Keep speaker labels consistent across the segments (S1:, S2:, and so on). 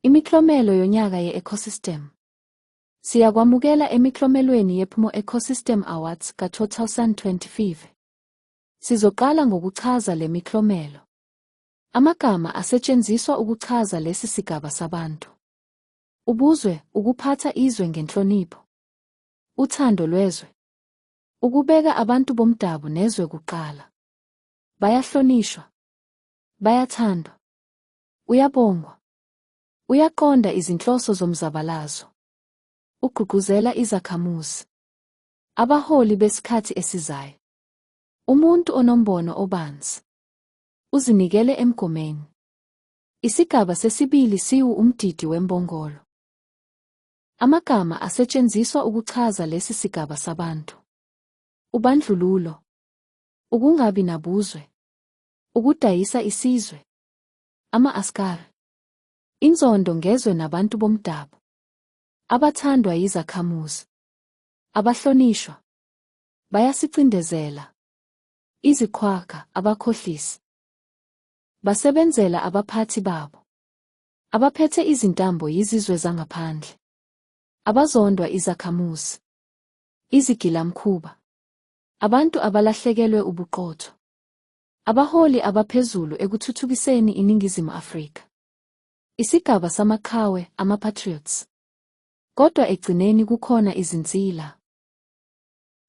S1: Imiklomelo yonyaka ye-Ecosystem. Siyakwamukela emiklomelweni yePMO Ecosystem Awards ka-2025. Sizoqala ngokuchaza le miklomelo. Amagama asetshenziswa ukuchaza lesi sigaba sabantu. Ubuzwe, ukuphatha izwe ngenhlonipho. Uthando lwezwe. Ukubeka abantu bomdabu nezwe kuqala. Bayahlonishwa. Bayathandwa. Uyabongwa. Uyaqonda izinhloso zomzabalazo. Ugqugquzela izakhamuzi. Abaholi besikhathi esizayo. Umuntu onombono obanzi. Uzinikele emgomeni. Isigaba sesibili siwu umdidi wembongolo. Amagama asetshenziswa ukuchaza lesi sigaba sabantu. Ubandlululo. Ukungabi nabuzwe. Ukudayisa isizwe. Ama-askari. Inzondo ngezwe nabantu bomdabu. Abathandwa yizakhamuzi. Abahlonishwa. Bayasicindezela. Iziqhwaga, abakhohlisi. Basebenzela abaphathi babo. Abaphethe izintambo yizizwe zangaphandle. Abazondwa izakhamuzi. Izigilamkhuba. Abantu abalahlekelwe ubuqotho. Abaholi abaphezulu ekuthuthukiseni iNingizimu Afrika. Isigaba samaqhawe, ama-Patriots. Kodwa ekugcineni kukhona izinsila.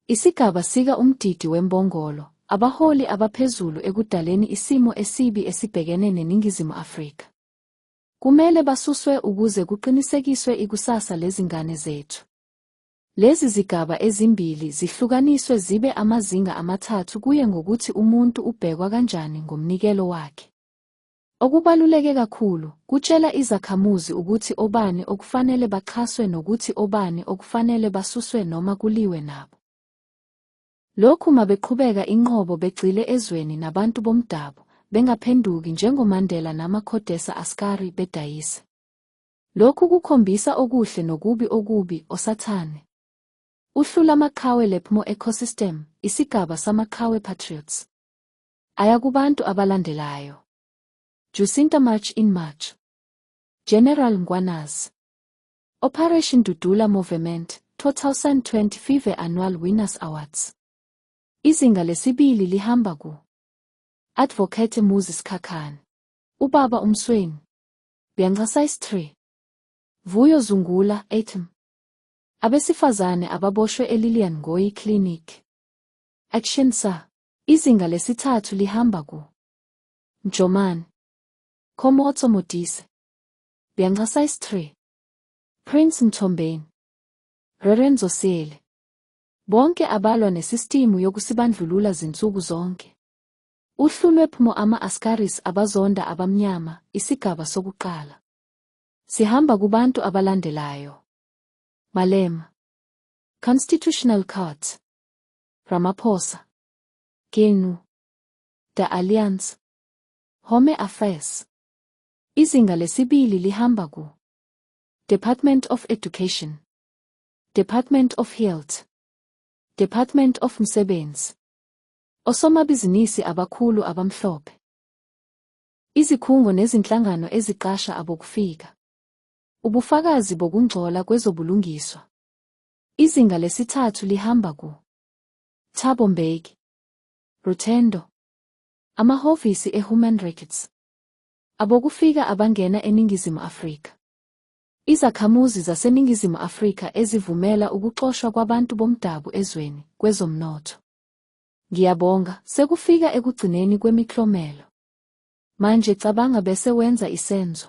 S1: Isigaba sika umdidi wembongolo, abaholi abaphezulu ekudaleni isimo esibi esibhekene neNingizimu Afrika. Kumele basuswe ukuze kuqinisekiswe ikusasa lezingane zethu. Lezi zigaba ezimbili zihlukaniswe zibe amazinga amathathu kuye ngokuthi umuntu ubhekwa kanjani ngomnikelo wakhe. Okubaluleke kakhulu, kutshela izakhamuzi ukuthi obani okufanele baxhaswe nokuthi obani okufanele basuswe noma kuliwe nabo. Lokhu mabeqhubeka inqobo begxile ezweni nabantu bomdabu, bengaphenduki njengoMandela nama-Codesa Askari bedayise. Lokhu kukhombisa okuhle nokubi okubi, osathane. Uhlu lamaqhawe lePMO Ecosystem, isigaba samaqhawe Patriots. Aya kubantu abalandelayo. Jacinta March in March. General Mkhwanazi. Operation Dudula Movement, 2025 Annual Winners Awards. Izinga lesibili lihamba ku Advocate Muzi Sikhakhane. Ubaba uMsweni. Bianca Size 3. Vuyo Zungula, 8. Abesifazane ababoshwe eLilian Ngoyi Clinic. Action SA. Izinga lesithathu lihamba ku Njomane. Khomotso Modise. Bianca Size 3. Prince Mthombeni. Lorenzo Seele. Bonke abalwa nesistimu yokusibandlulula zinsuku zonke. Uhlu lwePMO ama-Askaris abazonda abamnyama, isigaba sokuqala. Sihamba kubantu abalandelayo. Malema. Constitutional Court. Ramaphosa. Genu. The Alliance. Home Affairs. Izinga lesibili lihamba ku Department of Education. Department of Health. Department of Msebenzi. Osomabhizinisi abakhulu abamhlophe. Izikhungo nezinhlangano eziqasha abokufika. Ubufakazi bokungcola kwezobulungiswa. Izinga lesithathu lihamba ku Thabo Mbeki. Rutendo. Amahhovisi e-Human Rights. Abokufika abangena eNingizimu Afrika. Izakhamuzi zaseNingizimu Afrika ezivumela ukuxoshwa kwabantu bomdabu ezweni, kwezomnotho. Ngiyabonga, sekufika ekugcineni kwemiklomelo. Manje cabanga bese wenza isenzo.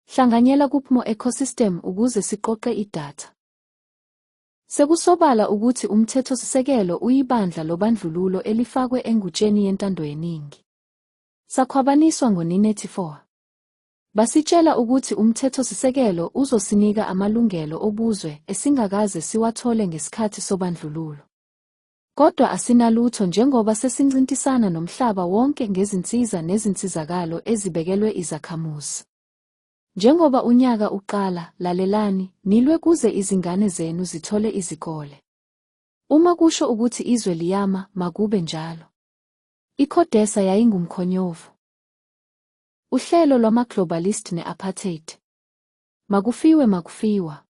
S1: Hlanganyela kuPMO Ecosystem ukuze siqoqe idatha. Sekusobala ukuthi umthethosisekelo uyibandla lobandlululo elifakwe engutsheni yentando yeningi. Sakhwabaniswa ngo-1994. Basitshela ukuthi umthethosisekelo uzosinika amalungelo obuzwe esingakaze siwathole ngesikhathi sobandlululo. Kodwa asinalutho njengoba sesincintisana nomhlaba wonke ngezinsiza nezinsizakalo ezibekelwe izakhamuzi. Njengoba unyaka uqala, lalelani, nilwe kuze izingane zenu zithole izikole. Uma kusho ukuthi izwe liyama, makube njalo. ICODESA yayingumkhonyovu. Uhlelo lwama-globalist ne-apartheid. Makufiwe makufiwa.